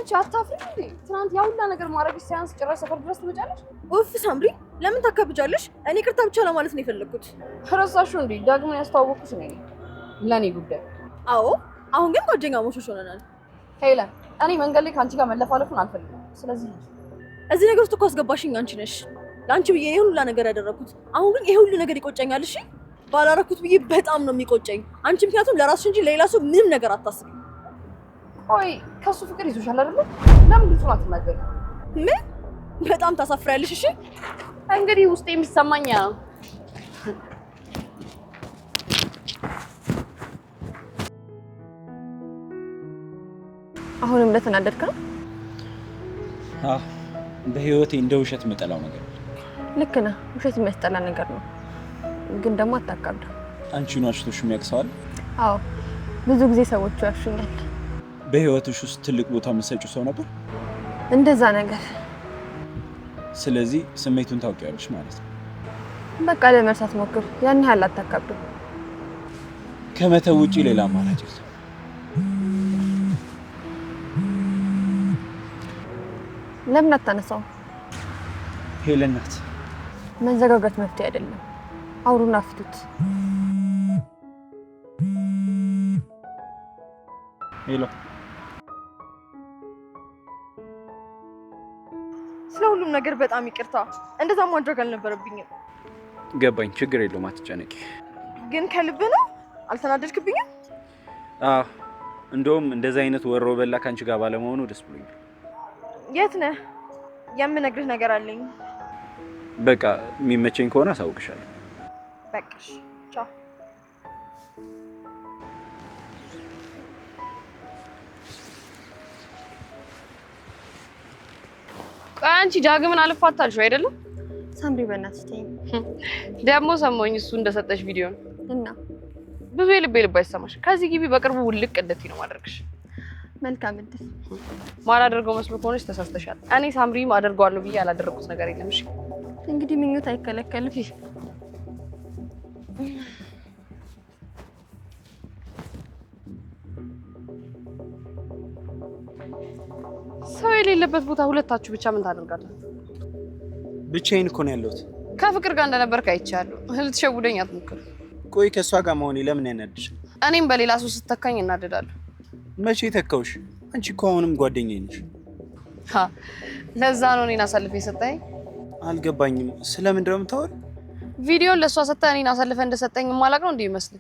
አንቺ አታፍሪም እንዴ? ትናንት ያ ሁላ ነገር ማድረግሽ ሲያንስ ጭራሽ ሰፈር ድረስ ትመጫለሽ? ኡፍ ሳምሪ፣ ለምን ታካብጃለሽ? እኔ ይቅርታ ብቻ ለማለት ነው የፈለግኩት። ረሳሽው እንዴ? ዳግምን ያስተዋወቅኩሽ እኔ ነኝ፣ ለእኔ ጉዳይ። አዎ፣ አሁን ግን ጓደኛሞች ሆነናል። ሄለን፣ እኔ መንገድ ላይ ከአንቺ ጋር መለፋለፉን አልፈልግም። ስለዚህ እዚህ ነገር ውስጥ እኮ አስገባሽኝ አንቺ ነሽ። ለአንቺ ብዬ ይሄ ሁሉ ነገር ያደረኩት። አሁን ግን ይሄ ሁሉ ነገር ይቆጨኛል። እሺ ባላረኩት ብዬ በጣም ነው የሚቆጨኝ። አንቺ ምክንያቱም ለራስሽ እንጂ ለሌላ ሰው ምንም ነገር አታስቢ። ቆይ ከሱ ፍቅር ይዞሻል አይደለ? ለምን ግልጹን አትናገሪም? ምን? በጣም ታሳፍሪያለሽ። እሺ እንግዲህ ውስጥ የሚሰማኝ ያ ነው። አሁንም እንደተናደድክ ነው? አዎ፣ በህይወቴ እንደ ውሸት የምጠላው ነገር። ልክ ነህ። ውሸት የሚያስጠላ ነገር ነው፣ ግን ደግሞ አታካብደው። አንቺን ዋሽቶሽ የሚያውቅ ሰው አለ? አዎ፣ ብዙ ጊዜ ሰዎቹ ያሹኛል። በህይወትሽ ውስጥ ትልቅ ቦታ የምትሰጪው ሰው ነበር? እንደዛ ነገር። ስለዚህ ስሜቱን ታውቂያለሽ ማለት ነው። በቃ ለመርሳት ሞክር። ያን ያህል አታካብደው። ከመተው ውጪ ሌላ አማራጭ የለም። ለምን አታነሳው? ሄለን ናት። መዘጋጋት መፍትሄ አይደለም። አውሩና ፍቱት። Hello፣ ስለ ሁሉም ነገር በጣም ይቅርታ። እንደዛ ማድረግ አልነበረብኝም። ገባኝ። ችግር የለውም፣ አትጨነቂ። ግን ከልብ ነው? አልተናደድክብኝም? አዎ፣ እንደውም እንደዚህ አይነት ወሮ በላ ከአንቺ ጋር ባለመሆኑ ደስ ብሎኛል። የት ነህ? የምነግርህ ነገር አለኝ። በቃ የሚመቸኝ ከሆነ አሳውቅሻለሁ። በቃሽ፣ ቻው። ቆይ አንቺ ዳግምን አልፋታልሽው አይደለም? ሳምሪ በእናትሽ ተይኝ። ደግሞ ሰማሁኝ እሱ እንደሰጠሽ ቪዲዮ ነው። እና ብዙ የልቤ ልብ አይሰማሽ። ከዚህ ግቢ በቅርቡ ውልቅ እንድትይ ነው ማደርግሽ። መልካም እድል። ማላደርገው መስሎ ከሆነች ተሳስተሻል። እኔ ሳምሪም አደርገዋለሁ ብዬ ያላደረኩት ነገር የለም። እሺ እንግዲህ ምኞት አይከለከልም። ሰው የሌለበት ቦታ ሁለታችሁ ብቻ ምን ታደርጋላችሁ? ብቻዬን እኮ ነው ያለሁት። ከፍቅር ጋር እንደነበርክ አይቻለሁ። ልትሸውደኝ አትሞክር። ቆይ ከእሷ ጋር መሆኔ ለምን ያናድሽ? እኔም በሌላ ሰው ስተካኝ እናደዳለሁ። መቼ ተካውሽ? አንቺ እኮ አሁንም ጓደኛዬ ነሽ። ለዛ ነው እኔን አሳልፈ የሰጠኝ። አልገባኝም። ስለምንድን ነው የምታወሪው? ቪዲዮን ለእሷ ሰጥተህ እኔን አሳልፈ እንደሰጠኝ የማላውቅ ነው እንዲህ ይመስል።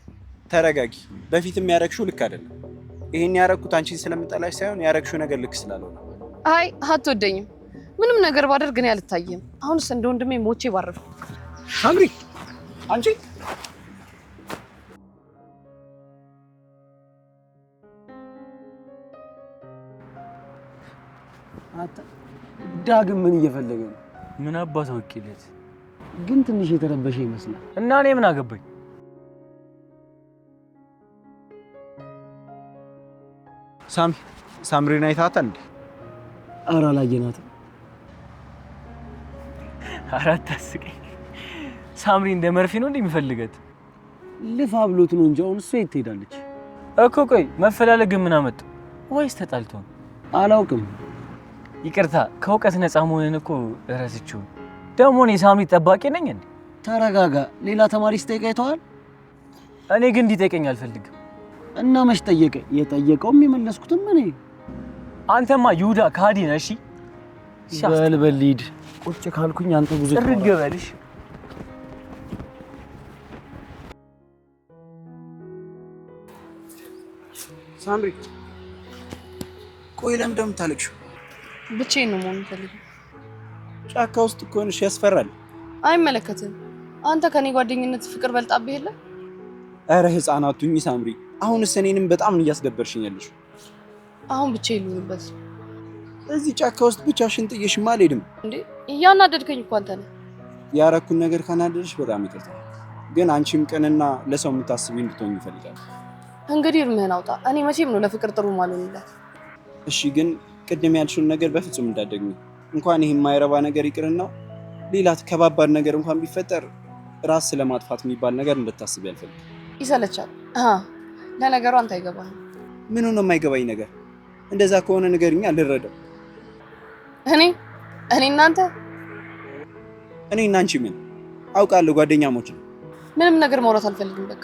ተረጋጊ። በፊትም ያረግሽው ልክ አይደለም። ይሄን ያረግኩት አንቺን ስለምጠላሽ ሳይሆን ያረግሽው ነገር ልክ ስላልሆነ። አይ አትወደኝም። ምንም ነገር ባደርግ እኔ አልታየም። አሁንስ እንደ ወንድሜ ሞቼ ባረፍኩ። ሳምሪ አንቺ ዳግም ምን እየፈለገ ነው? ምን አባቱ አውቄለት። ግን ትንሽ የተረበሸ ይመስላል። እና እኔ ምን አገባኝ? ሳሚ ሳምሪን አይተሃታል እንዴ? ኧረ አላየናትም። ኧረ አታስቀኝ። ሳምሪ እንደ መርፌ ነው እንዴ የሚፈልገት? ልፋ ብሎት ነው እንጂ አሁን እሷ የት ትሄዳለች? እኮ ቆይ መፈላለግ ምን አመጣው? ወይስ ተጣልቶ ነው? አላውቅም። ይቅርታ ከእውቀት ነፃ መሆንን እኮ እረስቼው። ደግሞ እኔ ሳምሪ ጠባቂ ነኝ እንዴ? ተረጋጋ። ሌላ ተማሪ ሲጠይቅ አይተዋል? እኔ ግን እንዲጠይቀኝ አልፈልግም። እና መች ጠየቀ? የጠየቀውም የመለስኩትም እኔ። አንተማ ይሁዳ ከሃዲ ነህ። እሺ በል በል ሂድ። ቁጭ ካልኩኝ አንተ ብዙ ጥርግ በልሽ። ሳምሪ ቆይ ለምን እንደምታለቅሽው? ብቻዬን ነው መሆን የምፈልገው። ጫካ ውስጥ እኮ ነሽ፣ ያስፈራል። አይመለከትም። አንተ ከኔ ጓደኝነት ፍቅር በልጣብህ የለ? ኧረ ህፃናቱኝ ሳምሪ፣ አሁንስ እኔንም በጣም ነው እያስደበርሽኝ ያለሽው። አሁን ብቻዬን ልሁንበት። እዚህ ጫካ ውስጥ ብቻሽን ጥዬሽማ አልሄድም። እንዴ እያናደድከኝ እኮ አንተ ነህ። ያረኩን ነገር ካናደድሽ በጣም ይቅርታ። ግን አንቺም ቅንና ለሰው የምታስቢ እንድትሆኝ ይፈልጋል። እንግዲህ እርምህን አውጣ። እኔ መቼም ነው ለፍቅር ጥሩ ማልሆንላት። እሺ፣ ግን ቅድም ያልሽውን ነገር በፍጹም እንዳትደግሚ። እንኳን ይሄ የማይረባ ነገር ይቅርና ሌላ ከባባድ ነገር እንኳን ቢፈጠር ራስ ስለማጥፋት የሚባል ነገር እንድታስቢ አልፈልግም። ይሰለቻል። ለነገሩ አንተ አይገባህም። ምኑ ነው የማይገባኝ ነገር? እንደዛ ከሆነ ንገሪኛ፣ ልረዳው። እኔ እኔ እናንተ እኔ እና አንቺ ምን አውቃለሁ፣ ጓደኛሞች ነው። ምንም ነገር ማውራት አልፈልግም። በቃ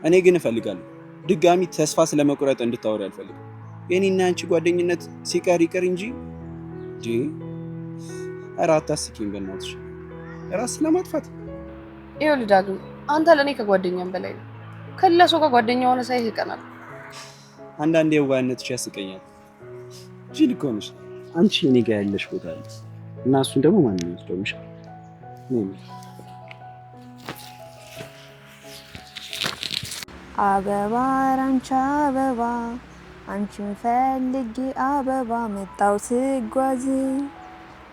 እኔ ግን እፈልጋለሁ። ድጋሚ ተስፋ ስለመቁረጥ እንድታወሪ አልፈልግም። የእኔና አንቺ ጓደኝነት ሲቀር ይቅር እንጂ ኧረ አታስቂኝ በእናትሽ። ራስ ስለማጥፋት ይኸውልህ ዳግም፣ አንተ ለእኔ ከጓደኛም በላይ ነው። ከሌላ ሰው ጋር ጓደኛ ሆነ ሳይህ እቀናለሁ። አንዳንዴ የዋህነትሽ ያስቀኛል። ጅል እኮ ነሽ አንቺ። እኔ ጋር ያለሽ ቦታ አለ እና እሱን ደግሞ ማንም ይወስደው ይሻላል። አበባ ራንቻ አበባ አንቺን ፈልጌ አበባ መጣው ስጓዝ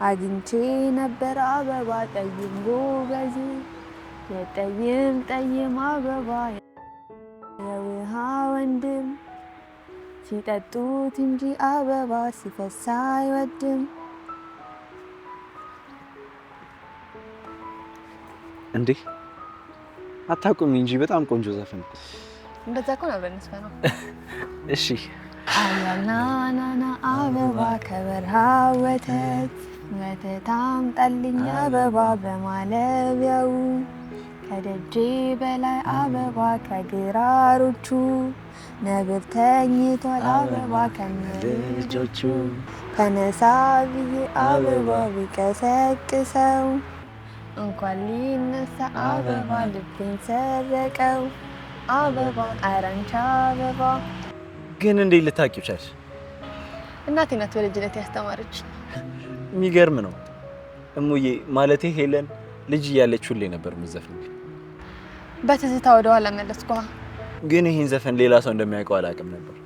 አግኝቼ ነበር አበባ ጠይም ጎበዝ የጠይም ጠይም አበባ የውሃ ወንድም ሲጠጡት እንጂ አበባ ሲፈሳ አይወድም። እንዴ አታቁሚ እንጂ በጣም ቆንጆ ዘፈን እኮ። እንደዛ ከሆነ አብረን እንዝፈነው። እሺ። አያናናና አበባ ከበረሃ ወተት ወተት አምጣልኝ አበባ በማለቢያው ከደጄ በላይ አበባ ከግራሮቹ ነብር ተኝቷል አበባ ከነልጆቹ ተነሳ ብዬ አበባ ቢቀሰቅሰው እንኳን ሊነሳ አበባ ልቤን ሰረቀው አበባ አራንቻ አበባ። ግን እንዴት ልታውቂው ቻልሽ? እናቴ ናት በልጅነት ያስተማረች። የሚገርም ነው እሙዬ። ማለቴ ሄለን ልጅ እያለች ሁሌ ነበር የምትዘፍነው። በትዝታ ወደ ኋላ መለስኳ። ግን ይህን ዘፈን ሌላ ሰው እንደሚያውቀው አላውቅም ነበር።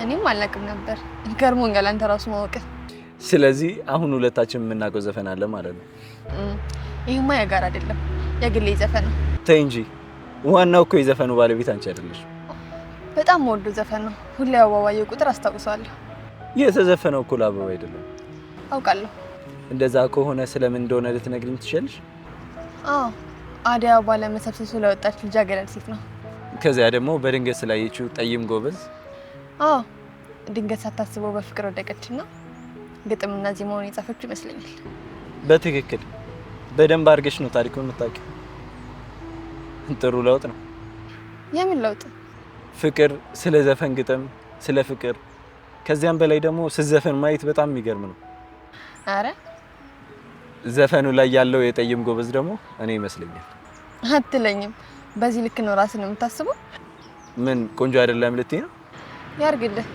እኔም አላውቅም ነበር። ገርሞኛል አንተ ራሱ ማወቅ። ስለዚህ አሁን ሁለታችን የምናውቀው ዘፈን አለ ማለት ነው። ይህማ የጋራ አይደለም፣ የግሌ ዘፈን ነው። ተይ እንጂ፣ ዋናው እኮ የዘፈኑ ባለቤት አንቺ አይደለሽ። በጣም ወዶ ዘፈን ነው። ሁሌ አበባ ባየሁ ቁጥር አስታውሰዋለሁ። የተዘፈነው እኮ ለአበባ አይደለም። አውቃለሁ። እንደዛ ከሆነ ስለምን እንደሆነ ልትነግሪኝ ትችያለሽ? አዎ፣ አደይ አበባ ለመሰብሰብ ስለወጣች ልጃገረድ ሴት ነው። ከዚያ ደግሞ በድንገት ስላየችው ጠይም ጎበዝ። አዎ፣ ድንገት ሳታስበው በፍቅር ወደቀችና ግጥምና ዜማውን የጻፈችው ይመስለኛል። በትክክል በደንብ አድርገሽ ነው ታሪኩን የምታውቂው። ጥሩ ለውጥ ነው። የምን ለውጥ? ፍቅር፣ ስለ ዘፈን ግጥም፣ ስለ ፍቅር፣ ከዚያም በላይ ደግሞ ስትዘፈን ማየት በጣም የሚገርም ነው። አረ ዘፈኑ ላይ ያለው የጠይም ጎበዝ ደግሞ እኔ ይመስለኛል። አትለኝም። በዚህ ልክ ነው ራስን የምታስበው? ምን ቆንጆ አይደለም ልትይ ነው? ያርግልህ።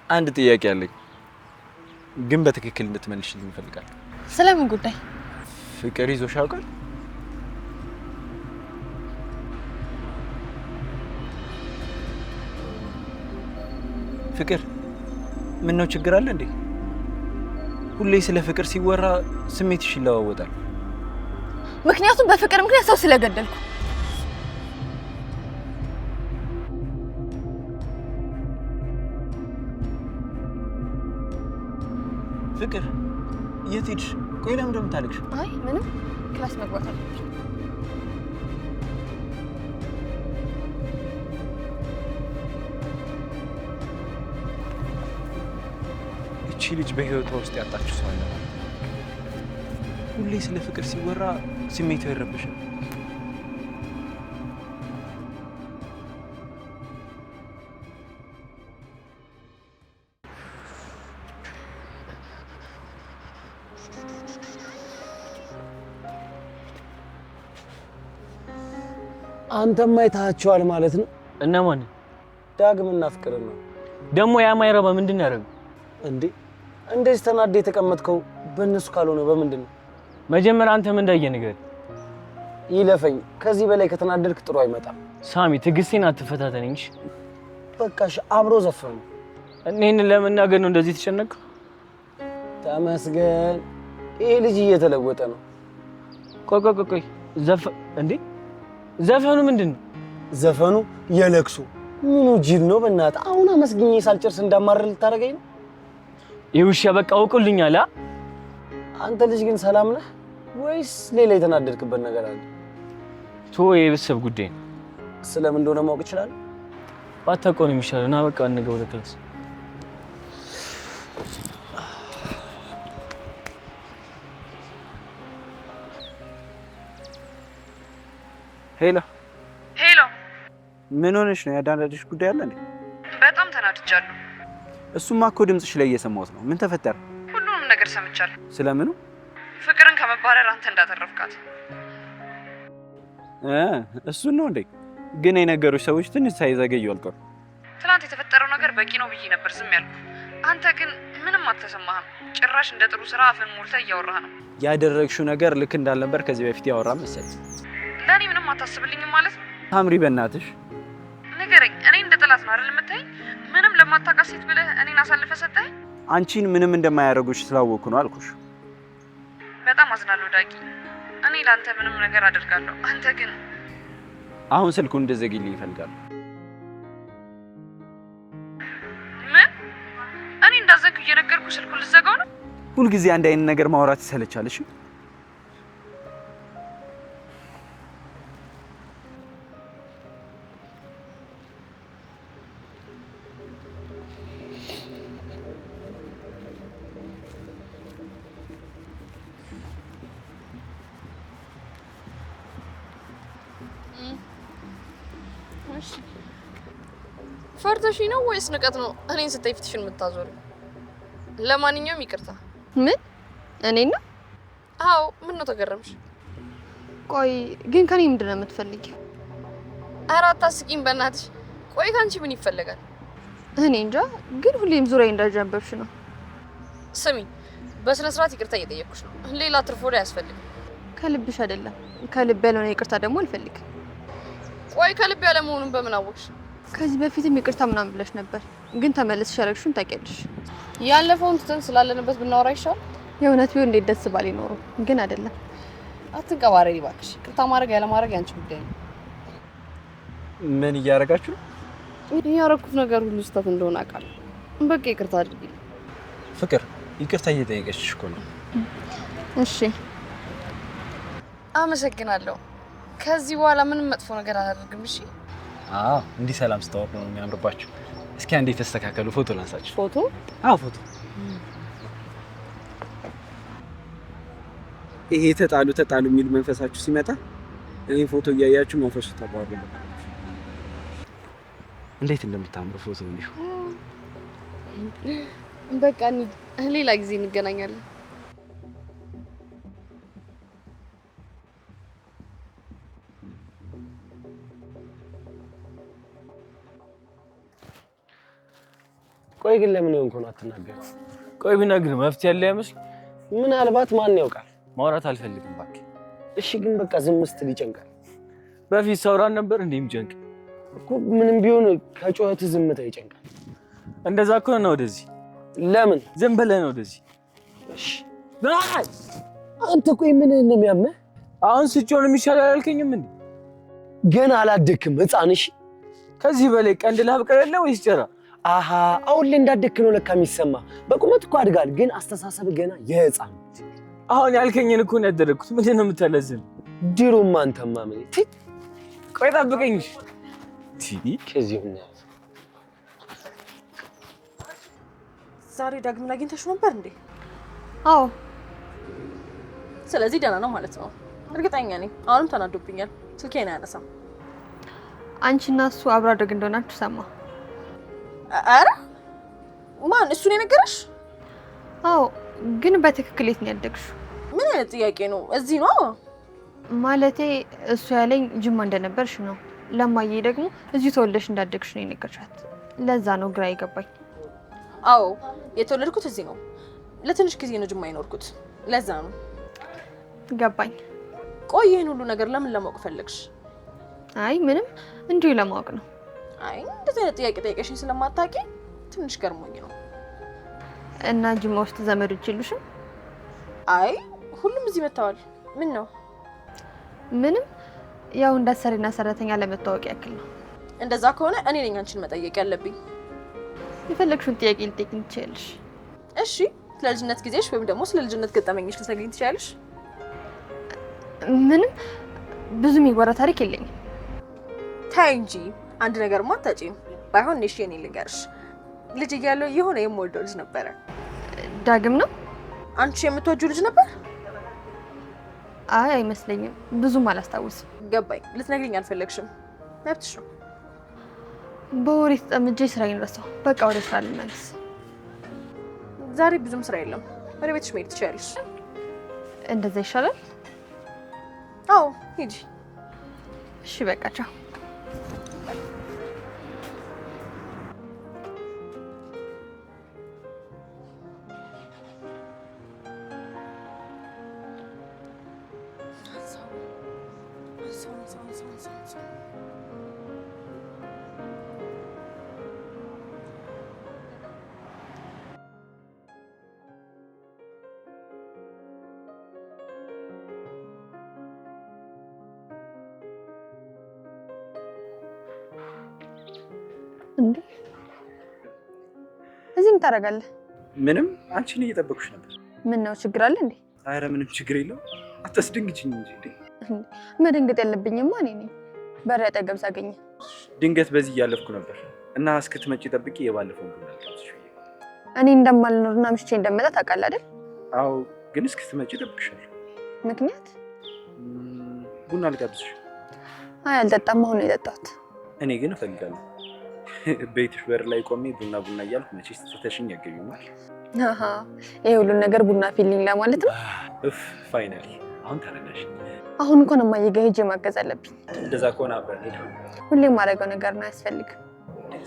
አንድ ጥያቄ አለኝ፣ ግን በትክክል እንድትመልሽልኝ እፈልጋለሁ። ስለምን ጉዳይ? ፍቅር ይዞሽ ያውቃል? ፍቅር ምን ነው ችግር አለ እንዴ? ሁሌ ስለ ፍቅር ሲወራ ስሜትሽ ይለዋወጣል። ምክንያቱም በፍቅር ምክንያት ሰው ስለገደልኩ። ፍቅር የት ሄድሽ? ቆይ ለምን እንደምታለቅሽ? አይ ምንም፣ class መግባት አለብኝ። እቺ ልጅ በህይወቷ ውስጥ ያጣችው ሰው አለ ማለት ነው። ሁሌ ስለ ፍቅር ሲወራ ስሜቷ ይረብሻል። አንተማ አይተሃቸዋል ማለት ነው። እነማን? ዳግምና ፍቅርን ነው። ደግሞ ያ ማይረባ ምንድን ነው ያደረገው? እንዴ እንደዚህ ተናደ የተቀመጥከው በእነሱ ካልሆነ በምንድን ነው? መጀመሪያ አንተ ምን እንዳየ ንገር። ይለፈኝ። ከዚህ በላይ ከተናደድክ ጥሩ አይመጣም። ሳሚ ትዕግስቴን አትፈታተነኝ። እሺ በቃሽ። አብሮ ዘፈኑ። እኔን ለመናገር ነው እንደዚህ የተጨነቅከው? ተመስገን። ይሄ ልጅ እየተለወጠ ነው። ቆይ ቆይ ቆይ፣ እንዴ ዘፈኑ ምንድን ነው? ዘፈኑ የለቅሶ ምኑ ጅል ነው በእናትህ። አሁን አመስግኜ ሳልጨርስ እንዳማርር ልታደርገኝ ነው? ይህ ውሻ በቃ አውቁልኛል። አንተ ልጅ ግን ሰላም ነህ ወይስ ሌላ የተናደድክበት ነገር አለ? ቶ የቤተሰብ ጉዳይ ነው። ስለምን እንደሆነ ማወቅ እችላለሁ? ባታውቀው ነው የሚሻለው። እና በቃ እንግባ ወደ class። Hello Hello፣ ምን ሆነሽ ነው? ያናደደሽ ጉዳይ አለ እንዴ? በጣም ተናድጃለሁ። እሱማ እኮ ድምፅሽ ላይ እየሰማሁት ነው። ምን ተፈጠረ? ሁሉንም ነገር ሰምቻለሁ። ስለምኑ? ፍቅርን ከመባረር አንተ እንዳተረፍካት። እሱን ነው እንዴ? ግን የነገሩሽ ሰዎች ትንሽ ሳይዘገዩ አልቀሩ። ትናንት የተፈጠረው ነገር በቂ ነው ብዬ ነበር ዝም ያልኩ። አንተ ግን ምንም አልተሰማህም። ጭራሽ እንደ ጥሩ ስራ አፍን ሞልተህ እያወራህ ነው። ያደረግሽው ነገር ልክ እንዳልነበር ከዚህ በፊት ያወራ መሰለኝ። ለእኔ ምንም አታስብልኝም ማለት ነው? ታምሪ፣ በእናትሽ ንገረኝ። እኔ እንደ ጠላት ነው አይደል የምታይኝ? ምንም ለማታውቃት ሴት ብለህ እኔን አሳልፈህ ሰጠኸኝ። አንቺን ምንም እንደማያደርጉሽ ስላወቅኩ ነው አልኩሽ። በጣም አዝናለሁ ዳጊ። እኔ ለአንተ ምንም ነገር አደርጋለሁ፣ አንተ ግን አሁን ስልኩን እንድትዘጊልኝ ይፈልጋሉ። ምን? እኔ እንዳዘንኩ እየነገርኩ ስልኩን ልዘጋው ነው? ሁልጊዜ አንድ አይነት ነገር ማውራት ይሰለቻል። እሺ ፈርተሽ ነው ወይስ ንቀት ነው እኔን ስታይ ፊትሽን የምታዞሪው? ለማንኛውም ይቅርታ። ምን? እኔ ነው? አዎ። ምን ነው ተገረምሽ? ቆይ ግን ከኔ ምንድን ነው የምትፈልጊው? ኧረ አታስቂኝ በእናትሽ። ቆይ ከአንቺ ምን ይፈለጋል? እኔ እንጃ፣ ግን ሁሌም ዙሪያ እንዳጀበብሽ ነው። ስሚ፣ በስነ ስርዓት ይቅርታ እየጠየቅኩሽ ነው። ሌላ ትርፎ ላይ አያስፈልግም። ከልብሽ አይደለም። ከልብ ያልሆነ ይቅርታ ደግሞ አልፈልግም። ቆይ ከልብ ያለ መሆኑን በምን አወቅሽ? ከዚህ በፊትም ይቅርታ ምናምን ብለሽ ነበር፣ ግን ተመለስሽ ያደረግሽውን ታውቂያለሽ። ያለፈውን ትተን ስላለንበት ብናወራ ይሻል። የእውነት ቢሆን እንዴት ደስ ባል ይኖሩ፣ ግን አይደለም። አትንቀባረሪ እባክሽ። ይቅርታ ማድረግ ያለማድረግ ያንቺ ጉዳይ ነው። ምን እያደረጋችሁ ነው? ያደረኩት ነገር ሁሉ ስህተት እንደሆነ አውቃለሁ። በቃ ይቅርታ አድርጊልኝ። ፍቅር ይቅርታ እየጠየቀችሽ እኮ ነው። እሺ አመሰግናለሁ። ከዚህ በኋላ ምንም መጥፎ ነገር አላደርግም። እሺ? አዎ፣ እንዲህ ሰላም ስታወርዱ ነው የሚያምርባችሁ። እስኪ አንዴ የተስተካከሉ ፎቶ ላንሳችሁ። ፎቶ? አዎ ፎቶ። ይሄ ተጣሉ ተጣሉ የሚል መንፈሳችሁ ሲመጣ ይሄ ፎቶ እያያችሁ መንፈሱ ተባሩ። እንዴት እንደምታምሩ ፎቶ ነው። በቃ ሌላ ጊዜ እንገናኛለን። ቆይ ግን ለምን የሆንከውን አትናገርም? ቆይ ብነግርህ መፍትሄ ያለ አይመስል። ምናልባት ማን ያውቃል? ማውራት አልፈልግም እባክህ። እሺ ግን በቃ ዝም ስትል ይጨንቃል። በፊት ሳውራን ነበር እንዴ የሚጨንቅ እኮ። ምንም ቢሆን ከጩኸት ዝምታ ይጨንቃል። እንደዛ ከሆነ ነው ወደዚህ። ለምን ዝም ብለህ ነው ወደዚህ። እሺ አንተ ቆይ ምን ነው የሚያምህ? አሁን ስጮህ ነው የሚሻለው አላልከኝም እንዴ? ገና አላደክም ህፃን። እሺ ከዚህ በላይ ቀንድ ላብቀለለ ወይስ ጭራ? አሃ አሁን ላይ እንዳደክ ነው ለካ የሚሰማ። በቁመት እኮ አድጋል፣ ግን አስተሳሰብ ገና የህፃን። አሁን ያልከኝን እኮ ነው ያደረግኩት። ምንድን ነው የምታለዝን? ድሮም አንተማ ምን ቆይ ጠብቀኝ። ከዚህ ዛሬ ዳግምን አግኝተሽው ነበር እንዴ? አዎ። ስለዚህ ደህና ነው ማለት ነው። እርግጠኛ ነኝ። አሁንም ተናዶብኛል። ስልኬን አያነሳም። አንቺና እሱ አብሮ አደግ እንደሆናችሁ ሰማ። ኧረ ማን እሱን የነገረሽ? አዎ። ግን በትክክል የት ነው ያደግሽው? ምን አይነት ጥያቄ ነው? እዚህ ነው ማለቴ እሱ ያለኝ ጅማ እንደነበርሽ ነው። ለማዬ ደግሞ እዚሁ ተወልደሽ እንዳደግሽ ነው የነገርሻት። ለዛ ነው ግራ የገባኝ። አዎ የተወለድኩት እዚህ ነው። ለትንሽ ጊዜ ነው ጅማ የኖርኩት። ለዛ ነው። ገባኝ። ቆይ ይህን ሁሉ ነገር ለምን ለማወቅ ፈለግሽ? አይ ምንም፣ እንዲሁ ለማወቅ ነው። አይ እንደዚህ አይነት ጥያቄ ጠይቀሽኝ ስለማታውቂ ትንሽ ገርሞኝ ነው። እና ጅማ ውስጥ ዘመዶች የሉሽም? አይ ሁሉም እዚህ መጥተዋል። ምን ነው? ምንም፣ ያው እንዳሰሪና ሰራተኛ ለመታወቅ ያክል ነው። እንደዛ ከሆነ እኔ ነኝ አንቺን መጠየቅ ያለብኝ። የፈለግሽውን ጥያቄ ልጠይቅኝ ትችያለሽ። እሺ፣ ስለ ልጅነት ጊዜሽ ወይም ደግሞ ስለ ልጅነት ገጠመኝሽ ልትነግሪኝ ትችያለሽ? ምንም፣ ብዙ የሚወራ ታሪክ የለኝም። ታይ እንጂ አንድ ነገርማ አታጪም። ባይሆን እሺ የኔ ልንገርሽ፣ ልጅ እያለሁ የሆነ የምወደው ልጅ ነበረ። ዳግም ነው? አንቺ የምትወጂው ልጅ ነበር? አይ አይመስለኝም፣ ብዙም አላስታውስም። ገባኝ። ልትነግሪኝ አልፈለግሽም፣ መብትሽ ነው። በወሬ ተጠምጄ ስራዬን ረሳሁ። በቃ ወደ ስራ ልመለስ። ዛሬ ብዙም ስራ የለም፣ ወደ ቤትሽ መሄድ ትችያለሽ። እንደዛ ይሻላል። አዎ ሂጂ። እሺ በቃ ቻው። እንዴ እዚህ ምን ታደርጋለህ? ምንም፣ አንቺን እየጠበኩሽ ነበር። ምን ነው ችግር አለ እንዴ? ኧረ ምንም ችግር የለውም። አታስደንግጭኝ እንጂ። እንዴ መደንገጥ ያለብኝማ እኔ ነኝ። በር አጠገብ ሳገኘ ድንገት በዚህ እያለፍኩ ነበር እና እስክትመጪ ጠብቂ። የባለፈውን ቡና ልጋብዝሽ ብዬ። እኔ እንደማልኖርና አምሽቼ እንደመጣ ታውቃለህ አይደል? አዎ፣ ግን እስክትመጪ እጠብቅሻለሁ። ምክንያት? ቡና ልጋብዝሽ። አይ አልጠጣም፣ አሁን ነው የጠጣሁት። እኔ ግን እፈልጋለሁ። ቤትሽ በር ላይ ቆሜ ቡና ቡና እያልኩ መቼስ ትተሽኝ ያገኙማል። አሃ ይሄ ሁሉን ነገር ቡና feeling ለማለት ነው። እፍ finally አሁን ተረዳሽ። አሁን እንኳን እማዬ ጋር ሄጄ ማገዝ አለብኝ። እንደዛ ከሆነ አብረን ሄድ። ሁሌ የማደርገው ነገር ነው፣ አያስፈልግም።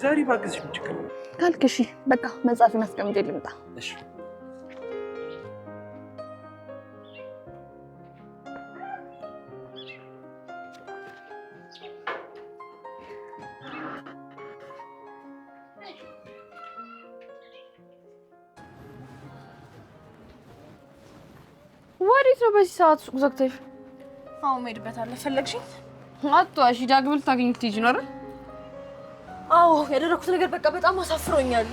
ዛሬ ባግዝሽ ምን ችግር አለው? ካልክ እሺ፣ በቃ መጽሐፌን አስቀምጬ ልምጣ። እሺ። ወዴት ነው በዚህ ሰዓት ሱቅ ዘግተሽ? አዎ እሄድበታለሁ። ፈለግሽኝ? አትዋሺ፣ ዳግም ልታገኙት ትሄጂ ነው አይደል? አዎ ያደረኩት ነገር በቃ በጣም አሳፍሮኛል።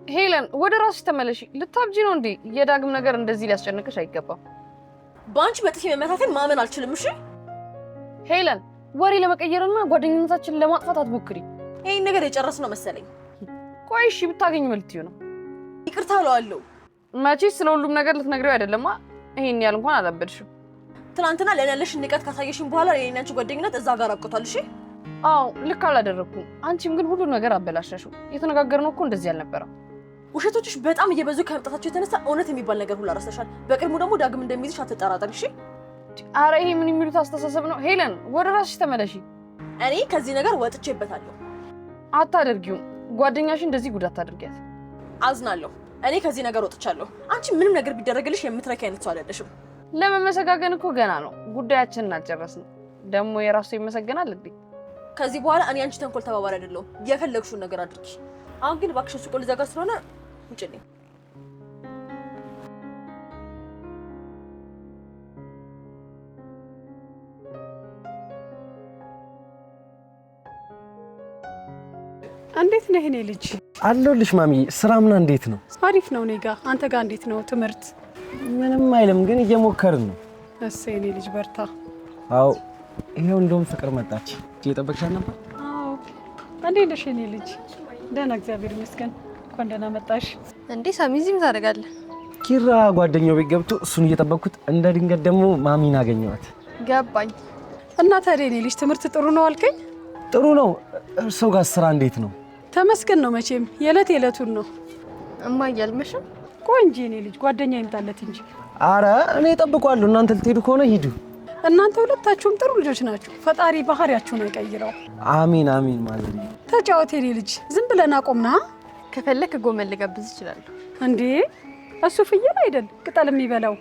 ሄለን ወደ ራስሽ ተመለሺ። ልታብጂ ነው እንዴ? የዳግም ነገር እንደዚህ ሊያስጨንቅሽ አይገባም። በአንቺ በጥፊ መመታቴን ማመን አልችልም። እሺ ሄለን፣ ወሬ ለመቀየርና ጓደኝነታችንን ለማጥፋት አትሞክሪ። ይሄን ነገር የጨረስነው መሰለኝ። ቆይ እሺ፣ ብታገኝ ምን ልትይው ነው? ይቅርታ እለዋለሁ። መቼስ ስለ ሁሉም ነገር ልትነግሪው አይደለማ። ይሄን ያህል እንኳን አላበድሽም። ትናንትና ለእኔ ያለሽን ንቀት ካሳየሽኝ በኋላ የኔና አንቺ ጓደኝነት እዛ ጋር አብቅቷል። እሺ አዎ ልክ አላደረኩም። አንቺም ግን ሁሉ ነገር አበላሸሽው። የተነጋገርነው እኮ እንደዚህ አልነበረም። ውሸቶችሽ በጣም እየበዙ ከመምጣታቸው የተነሳ እውነት የሚባል ነገር ሁሉ ረስተሻል። በቅድሙ ደግሞ ዳግም እንደሚይዝሽ አትጠራጠሪ። እሺ አረ ይሄ ምን የሚሉት አስተሳሰብ ነው? ሄለን ወደ ራስሽ ተመለሺ። እኔ ከዚህ ነገር ወጥቼበታለሁ። አታደርጊውም። ጓደኛሽ እንደዚህ ጉዳት አታድርጊያት። አዝናለሁ። እኔ ከዚህ ነገር ወጥቻለሁ። አንቺ ምንም ነገር ቢደረግልሽ የምትረኪ አይነት ሰው አይደለሽም። ለመመሰጋገን እኮ ገና ነው። ጉዳያችንን አልጨረስንም። ደግሞ የራሱ ይመሰገናል እንዴ? ከዚህ በኋላ እኔ አንቺ ተንኮል ተባባሪ አይደለሁም። የፈለግሽውን ነገር አድርጊ። አሁን ግን እባክሽን ሱቁን ልዘጋ ስለሆነ ውጭልኝ። እንዴት ነህ የኔ ልጅ? አለሁልሽ ማሚዬ። ስራ ምና እንዴት ነው? አሪፍ ነው። እኔ ጋ አንተ ጋር እንዴት ነው ትምህርት? ምንም አይልም፣ ግን እየሞከርን ነው። እሰይ የኔ ልጅ በርታ። አዎ ይሄው እንደውም ፍቅር መጣች። እየጠበቅሻት ነበር? አዎ። እንዴት ነሽ የኔ ልጅ? ደህና እግዚአብሔር ይመስገን። እንኳን ደህና መጣሽ። እንዴ ሳሚ እዚህ ምን ታደርጋለህ? ኪራ ጓደኛው ቤት ገብቶ እሱን እየጠበቅኩት እንደ ድንገት ደግሞ ማሚን አገኘኋት። ገባኝ። እና ታዲያ የኔ ልጅ ትምህርት ጥሩ ነው አልከኝ? ጥሩ ነው። እርሶ ጋር ስራ እንዴት ነው? ተመስገን ነው መቼም የዕለት የዕለቱን ነው። እማዬ አልመሽም? ቆይ እንጂ የኔ ልጅ ጓደኛ ይምጣለት እንጂ። አረ እኔ እጠብቀዋለሁ። እናንተ ልትሄዱ ከሆነ ሂዱ። እናንተ ሁለታችሁም ጥሩ ልጆች ናችሁ። ፈጣሪ ባህሪያችሁን አይቀይረው። አሜን አሜን። ማለት ነው። ተጫወት የኔ ልጅ። ዝም ብለን አቆምና። ከፈለክ ጎመን ልጋብዝ እችላለሁ። እንዴ እሱ ፍየል አይደል ቅጠል የሚበላው?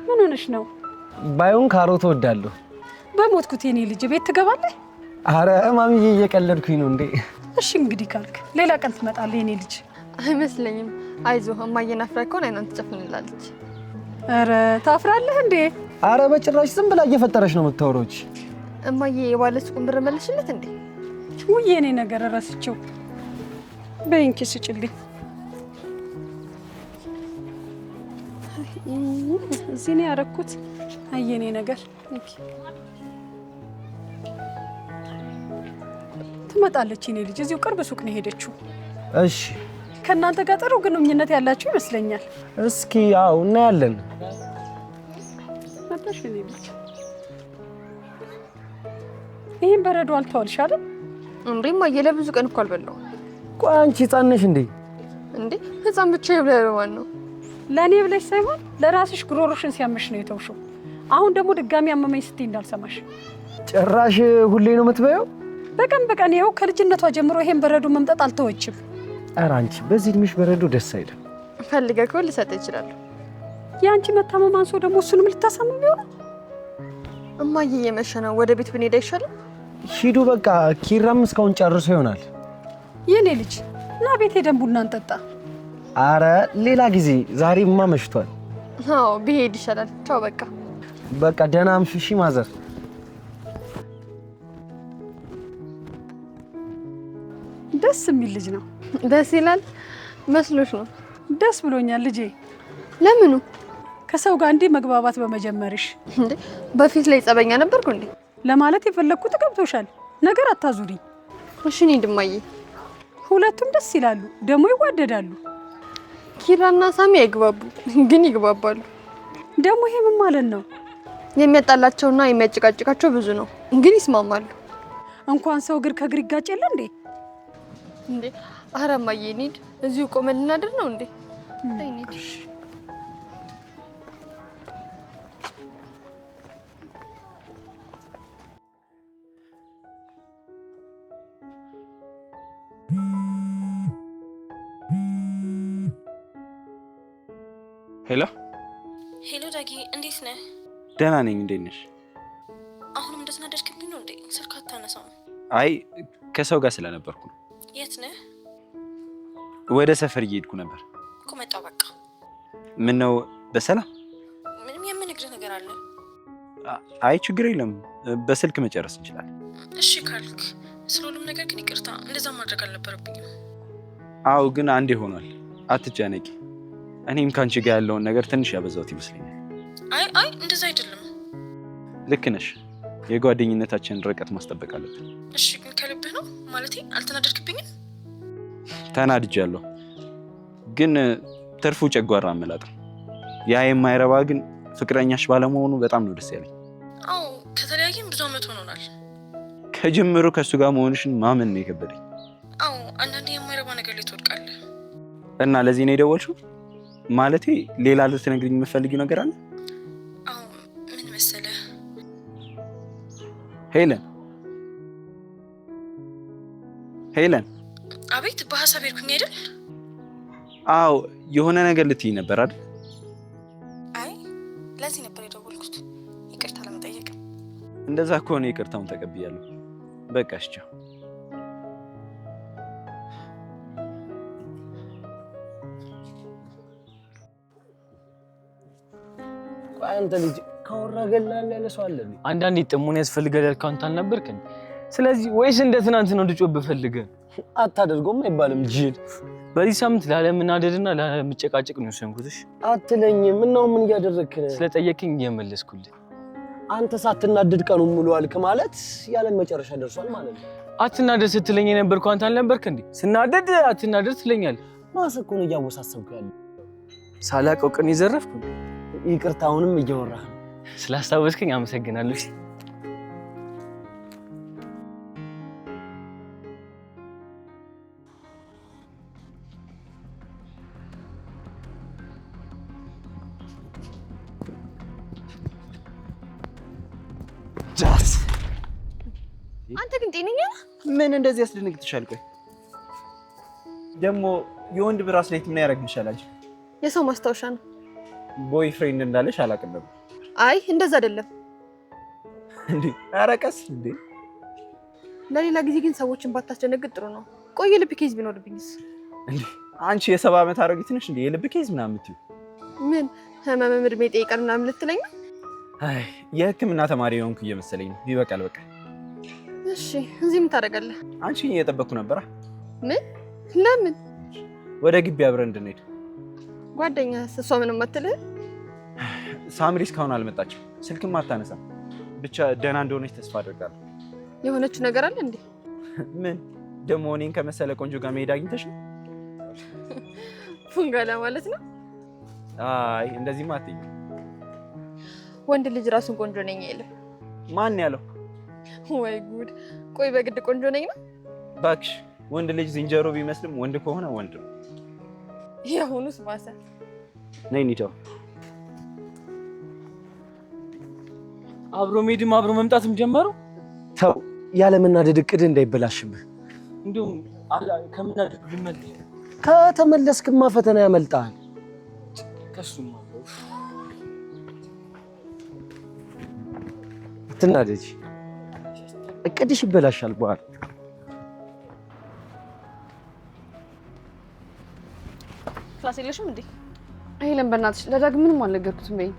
ምን ሆነሽ ነው? ባይሆን ካሮት እወዳለሁ። በሞትኩት የኔ ልጅ ቤት ትገባለህ? አረ ማሚዬ እየቀለድኩኝ ነው እንዴ። እሺ እንግዲህ ካልክ ሌላ ቀን ትመጣለህ የኔ ልጅ። አይመስለኝም። አይዞህ እማዬን አፍራ ከሆነ አይኗን ትጨፍንላለች። አረ ታፍራለህ እንዴ? አረ በጭራሽ ዝም ብላ እየፈጠረች ነው የምታወራው። እማዬ የባለ ሱቁን ብር መለሽለት እንዴ? ውይ የኔ ነገር ረስቼው። በይ እንኪ ስጭልኝ። እዚህ ነው ያደረኩት። አይ የኔ ነገር ትመጣለች የኔ ልጅ። እዚሁ ቅርብ ሱቅ ነው የሄደችው። እሺ ከእናንተ ጋር ጥሩ ግንኙነት ያላችሁ ይመስለኛል። እስኪ ያው እናያለን። መጣሽ የኔ ልጅ። ይህን በረዶ አልተዋልሽ አይደል? እንዴ እማዬ፣ ለብዙ ቀን እኮ አልበላሁም። ቆይ አንቺ ህፃን ነሽ እንዴ? እንዴ ህፃን ብቻ ይብላል ማን ነው? ለእኔ ብለሽ ሳይሆን ለራስሽ ጉሮሮሽን ሲያምሽ ነው የተውሽው። አሁን ደግሞ ድጋሚ አመመኝ ስትይ እንዳልሰማሽ። ጭራሽ ሁሌ ነው የምትበየው? በቀን በቀን ይኸው ከልጅነቷ ጀምሮ ይሄን በረዶ መምጠጥ አልተወችም። ኧረ አንቺ በዚህ እድሜሽ በረዶ ደስ አይልም። ፈልገህ ከሆነ ልሰጥህ እችላለሁ። የአንቺ መታመም አንሶ ደግሞ እሱንም ልታሳምም ቢሆን። እማዬ እየመሸ ነው፣ ወደ ቤት ብንሄድ አይሻልም? ሂዱ በቃ። ኪራም እስካሁን ጨርሶ ይሆናል። የኔ ልጅ እና ቤት ሄደን ቡና እንጠጣ። አረ ሌላ ጊዜ፣ ዛሬማ መሽቷል። አዎ ብሄድ ይሻላል። ቻው በቃ። በቃ ደህና አምሹ። እሺ ማዘር። ደስ የሚል ልጅ ነው። ደስ ይላል መስሎሽ ነው? ደስ ብሎኛል ልጄ። ለምኑ? ከሰው ጋር እንዲህ መግባባት በመጀመርሽ። እንዴ በፊት ላይ ጸበኛ ነበርኩ እንዴ? ለማለት የፈለግኩት ገብቶሻል። ነገር አታዙሪ። እሺ እንሂድ እማዬ። ሁለቱም ደስ ይላሉ፣ ደግሞ ይዋደዳሉ። ኪራና ሳሚ አይግባቡ፣ ግን ይግባባሉ። ደግሞ ይሄ ምን ማለት ነው? የሚያጣላቸውና የሚያጨቃጭቃቸው ብዙ ነው፣ ግን ይስማማሉ። እንኳን ሰው እግር ከእግር ይጋጭ የለ እንዴ? እንዴ ኧረ እማዬ እንሂድ። እዚሁ ቆመን ልናድር ነው እንዴ? እንሂድ። ሄሎ ሄሎ፣ ዳጊ እንዴት ነህ? ደህና ነኝ። እንዴት ነሽ? አሁንም እንደተናደድክብኝ ነው እንዴ? ስልክ አታነሳም? አይ ከሰው ጋር ስለነበርኩ ነው። የት ነህ? ወደ ሰፈር እየሄድኩ ነበር እኮ። መጣሁ በቃ። ምን ነው በሰላም? ምንም የምነግርህ ነገር አለ። አይ ችግር የለም፣ በስልክ መጨረስ እንችላለን። እሺ ካልክ። ስለ ሁሉም ነገር ግን ይቅርታ፣ እንደዛ ማድረግ አልነበረብኝም። አዎ ግን አንዴ ሆኗል፣ አትጨነቂ። እኔም ከአንቺ ጋር ያለውን ነገር ትንሽ ያበዛሁት ይመስለኛል። አይ አይ እንደዛ አይደለም። ልክ ነሽ። የጓደኝነታችንን ርቀት ማስጠበቅ አለብን። እሺ ግን ከልብህ ነው ማለቴ? አልተናደድክብኝም? ተናድጃለሁ፣ ግን ትርፉ ጨጓራ አመላጥ ነው። ያ የማይረባ ግን ፍቅረኛሽ ባለመሆኑ በጣም ነው ደስ ያለኝ። አዎ ከተለያየን ብዙ አመት ሆኖናል። ከጅምሩ ከእሱ ጋር መሆንሽን ማመን ነው የከበደኝ። አዎ አንዳንዴ የማይረባ ነገር ላይ ትወድቃለህ። እና ለዚህ ነው የደወልሽው? ማለቴ ሌላ ልትነግሪኝ የምትፈልጊው ነገር አለ? አዎ ምን መሰለህ፣ ሄለን ሄለን። አቤት። በሀሳብ ሄድኩኝ አይደል? አዎ የሆነ ነገር ልትይኝ ነበር አይደል? አይ ለዚህ ነበር የደወልኩት፣ ይቅርታ ለመጠየቅ። እንደዛ ከሆነ ይቅርታውን ተቀብያለሁ። በቃ እሺ፣ ቻው። ቆይ አንተ ልጅ ካወራ ገላለ ያለ ሰው አለ እንዴ? አንዳንዴ ጥሞና ያስፈልጋል ያልከው አንተ አልነበርክ እንዴ? ስለዚህ ወይስ እንደ ትናንት ነው እንድጮህ ፈልገህ? አታደርገውም አይባልም ጅል። በዚህ ሳምንት ላለመናደድና ላለመጨቃጨቅ ነው የወሰንኩት። እሺ አትለኝም። ምነው ምን እያደረግክ ነው? ስለጠየቅኝ እየመለስኩልህ። አንተ ሳትናደድ ቀኑን ሙሉ አልክ ማለት ያለን መጨረሻ ደርሷል ማለት ነው። አትናደድ ስትለኝ የነበርከው አንተ አልነበርክ እንዴ? ስናደድ አትናደድ ትለኛለህ። ራስህ እኮ ነው እያወሳሰብኩ ያለ። ሳላውቀው ቅን የዘረፍኩ። ይቅርታ፣ አሁንም እያወራህ ነው። ስላስታወስከኝ አመሰግናለሁ። እሺ አንተ ግን ጤነኛ ነህ? ምን እንደዚህ ያስደነግጥሻል? ቆይ ደግሞ የወንድ bracelet ምን ያደርግልሻል? አንቺ የሰው ማስታወሻ ነው። boyfriend እንዳለሽ አላውቅም ነበር። አይ እንደዛ አይደለም እንዴ። ኧረ ቀስ እንዴ። ለሌላ ጊዜ ግን ሰዎችን ባታስደነግጥ ጥሩ ነው። ቆይ የልብ case ቢኖርብኝስ? እንዴ አንቺ የ70 ዓመት አሮጊት ነሽ እንዴ? የልብ case ምናምን የምትይው ምን ህመምም እድሜ ይጠይቃል ምናምን ልትለኝ ነው? አይ የሕክምና ተማሪ የሆንኩ እየመሰለኝ ነው። ይበቃል በቃ። እሺ እዚህ ምን ታደርጋለህ? አንቺን እየጠበቅኩ ነበራ። ምን? ለምን? ወደ ግቢ አብረን እንድንሄድ። ጓደኛህስ? እሷ ምንም አትልህ? ሳምሪ እስካሁን አልመጣችም፣ ስልክም አታነሳም። ብቻ ደህና እንደሆነች ተስፋ አደርጋለሁ። የሆነችው ነገር አለ እንዴ? ምን ደግሞ እኔን ከመሰለ ቆንጆ ጋር መሄድ አግኝተሽ ነው? ፉንጋ ለማለት ነው። አይ እንደዚህማ አትይኝ። ወንድ ልጅ ራሱን ቆንጆ ነኝ አይልም። ማን ያለው? ወይ ጉድ! ቆይ በግድ ቆንጆ ነኝ ነው? እባክሽ ወንድ ልጅ ዝንጀሮ ቢመስልም ወንድ ከሆነ ወንድ ነው። የአሁኑስ ባሰ። ነይ እንሂድ። አብሮ መሄድም አብሮ መምጣትም ጀመሩ። ተው ያለመናደድ እቅድ እንዳይበላሽብህ። እንዲሁም ከምናደድ ልመለስ። ከተመለስክማ ፈተና ያመልጣል። ከሱማ አትናደጂ፣ እቅድሽ ይበላሻል በኋላ። Class የለሽም እንዴ? ሄለን በእናትሽ ለዳግም ምንም አልነገርኩትም በይኝ።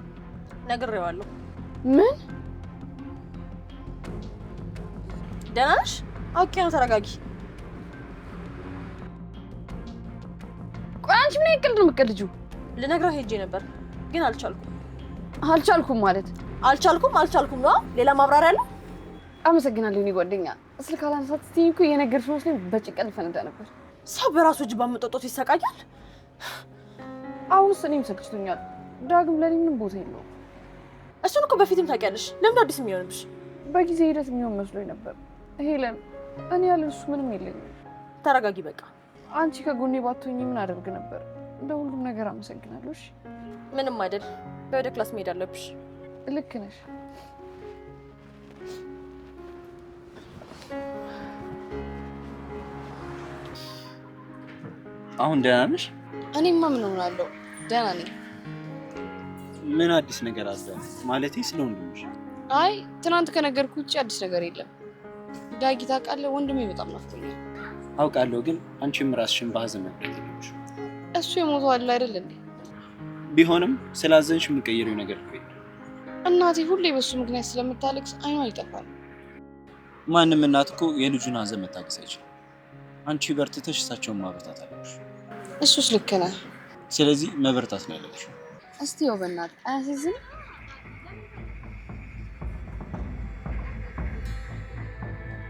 ነግሬዋለሁ። ምን? ደህና ነሽ? አውቄ ነው። ተረጋጊ። ቆይ አንቺ ምን ያህል ቀልድ ነው የምትቀልጂው? ልነግረው ሄጄ ነበር ግን አልቻልኩም። አልቻልኩም ማለት? አልቻልኩም አልቻልኩም ነው። ሌላ ማብራሪያ አለ? አመሰግናለሁ የእኔ ጓደኛ። ስልክ አላነሳት ስትይኝ እኮ የነገርሽ መስሎኝ በጭንቀት ልፈነዳ ነበር። ሰው በራሱ እጅ ባመጠጦት ይሰቃያል። አሁንስ እኔም ሰልችቶኛል። ዳግም ለእኔ ምንም ቦታ የለውም። እሱን እኮ በፊትም ታውቂያለሽ። ለምን አዲስ የሚሆንብሽ? በጊዜ ሂደት የሚሆን መስሎኝ ነበር። ሄለን፣ እኔ ያለ እሱ ምንም የለኝም። ተረጋጊ በቃ። አንቺ ከጎኔ ባትሆኚ ምን አደርግ ነበር? ለሁሉም ነገር አመሰግናለሁ። እሺ። ምንም አይደል። ወደ class መሄድ አለብሽ። ልክ ነሽ። አሁን ደህና ነሽ? እኔማ ምን ሆናለሁ? ደህና ነኝ። ምን አዲስ ነገር አለ? ማለቴ ስለ ወንድምሽ። አይ ትናንት ከነገርኩ ውጭ አዲስ ነገር የለም። ዳጊ ታውቃለህ፣ ወንድሜ በጣም ናፍቆኛል። አውቃለሁ፣ ግን አንቺም ራስሽን በሀዘን መግደል የለብሽም። እሱ የሞተው አለ አይደል እንዴ? ቢሆንም ስላዘንሽ የምቀይሪው ነገር እኮ የለም። እናቴ ሁሌ በሱ ምክንያት ስለምታለቅስ አይኗ ይጠፋል። ማንም እናት እኮ የልጁን ሀዘን መታገስ አይችልም። አንቺ በርትተሽ እሳቸውን ማበርታት አለብሽ። እሱስ ልክ ነህ። ስለዚህ መበርታት ነው ያለብሽ። እስቲ ያው በእናትህ አያሳዝንም?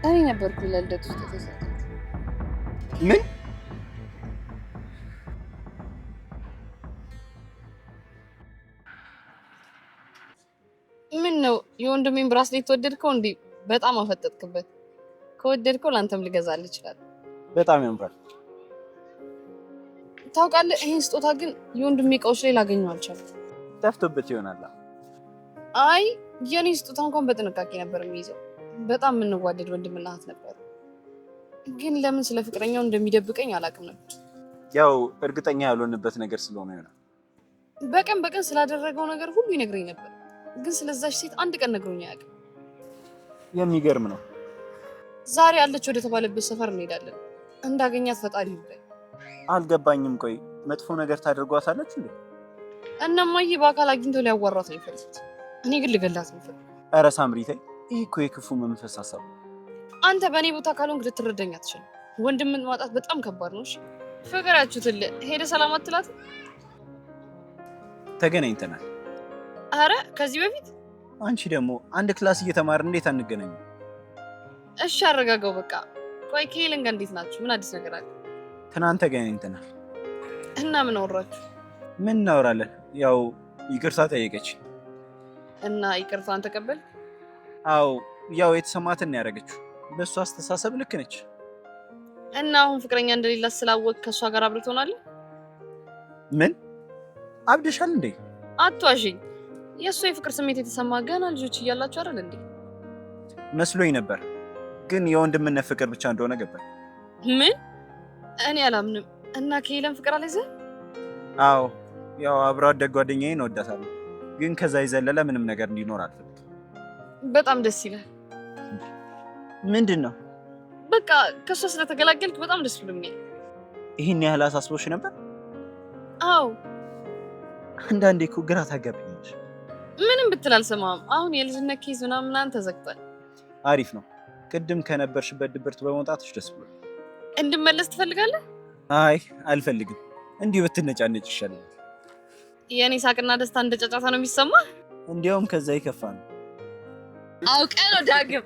እኔ ነበርኩ ለልደቱ ስጦታ የሰጠሁት። ምን? ምን ነው የወንድሜን ብራስሌት ወደድከው እንዴ? በጣም አፈጠጥክበት። ከወደድከው ለአንተም ልገዛልህ እችላለሁ። በጣም ያምራል። ታውቃለህ፣ ይሄን ስጦታ ግን የወንድሜ እቃዎች ላይ ላገኘው አልቻልኩም። ጠፍቶበት ይሆናል። አይ የኔ ስጦታ እንኳን በጥንቃቄ ነበር የሚይዘው። በጣም የምንዋደድ ወንድምና እህት ነበር። ግን ለምን ስለ ፍቅረኛው እንደሚደብቀኝ አላውቅም ነበር። ያው እርግጠኛ ያልሆንበት ነገር ስለሆነ ይሆናል። በቀን በቀን ስላደረገው ነገር ሁሉ ይነግረኝ ነበር። ግን ስለዛች ሴት አንድ ቀን ነግሮኝ አያውቅም። የሚገርም ነው። ዛሬ አለች ወደ ተባለበት ሰፈር እንሄዳለን። እንዳገኛት ፈጣሪ ይርዳኝ። አልገባኝም። ቆይ መጥፎ ነገር ታደርጓታለች እንዴ? እነማዬ በአካል አግኝተው ሊያዋሯት ነው የሚፈልጉት። እኔ ግን ልገላት ነው የምፈልገው። ኧረ ሳምሪ ተይ፣ ይህ እኮ የክፉ መንፈስ ሀሳብ ነው። አንተ በእኔ ቦታ ካልሆንክ ልትረዳኝ አትችልም። ወንድምን ማጣት በጣም ከባድ ነው። እሺ ፍቅር ያችሁትል ሄደ ሰላም አትላትም? ተገናኝተናል። አረ ከዚህ በፊት አንቺ ደግሞ አንድ class እየተማርን እንዴት አንገናኝም? እሺ አረጋጋው በቃ። ቆይ ከሄለን ጋር እንዴት ናችሁ? ምን አዲስ ነገር አለ? ትናንት ተገናኝተናል። እና ምን አወራችሁ? ምን እናወራለን? ያው ይቅርታ ጠየቀች። እና ይቅርታን ተቀበል? አዎ ያው የተሰማትን ነው ያደረገችው። በእሱ አስተሳሰብ ልክ ነች። እና አሁን ፍቅረኛ እንደሌላት ስላወቅ ከእሷ ጋር አብረህ ትሆናለህ? ምን አብደሻል እንዴ? አትዋሽኝ። የእሷ የፍቅር ስሜት የተሰማ ገና ልጆች እያላችሁ አይደል እንዴ? መስሎኝ ነበር፣ ግን የወንድምነት ፍቅር ብቻ እንደሆነ ገባኝ። ምን? እኔ አላምንም። እና ከሄለን ፍቅር አልያዘህም? አዎ ያው አብሮ አደግ ጓደኛዬን እወዳታለሁ፣ ግን ከዛ የዘለለ ምንም ነገር እንዲኖር አልፈልግም። በጣም ደስ ይላል። ምንድን ነው? በቃ ከእሷ ስለተገላገልክ በጣም ደስ ብሎኛል። ይህን ያህል አሳስቦሽ ነበር? አዎ። አንዳንዴ እኮ ግራ ታጋቢኛለሽ። ምንም ብትል አልሰማህም። አሁን የልጅነት case ምናምን ተዘግቷል። አሪፍ ነው። ቅድም ከነበርሽበት ድብርት በመውጣትሽ ደስ ብሎኛል። እንድመለስ ትፈልጋለህ? አይ አልፈልግም። እንዲሁ ብትነጫነጭ ይሻለኛል። የእኔ ሳቅና ደስታ እንደ ጫጫታ ነው የሚሰማ። እንዲያውም ከዛ ይከፋ ነው። አውቀህ ነው ዳግም።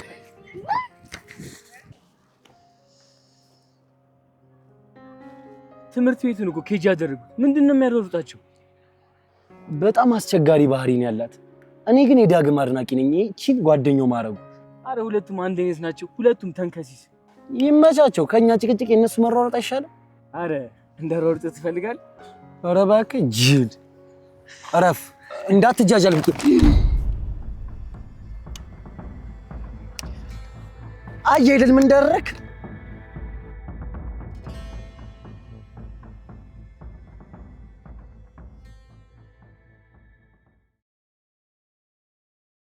ትምህርት ቤቱን እኮ KG አደረጉት። ምንድን ነው የሚያሯሩጣቸው? በጣም አስቸጋሪ ባህሪ ነው ያላት። እኔ ግን የዳግም አድናቂ ነኝ። ይህቺን ጓደኛው ማረጉ። አረ ሁለቱም አንድ አይነት ናቸው። ሁለቱም ተንከሲስ። ይመቻቸው። ከኛ ጭቅጭቅ የእነሱ መሯሯጥ አይሻልም? አረ እንዳሯሩጥ ትፈልጋል? ኧረ እባክህ ጅል እረፍ፣ እንዳትጃጃል። አየህ አይደል ምን እንዳደረክ?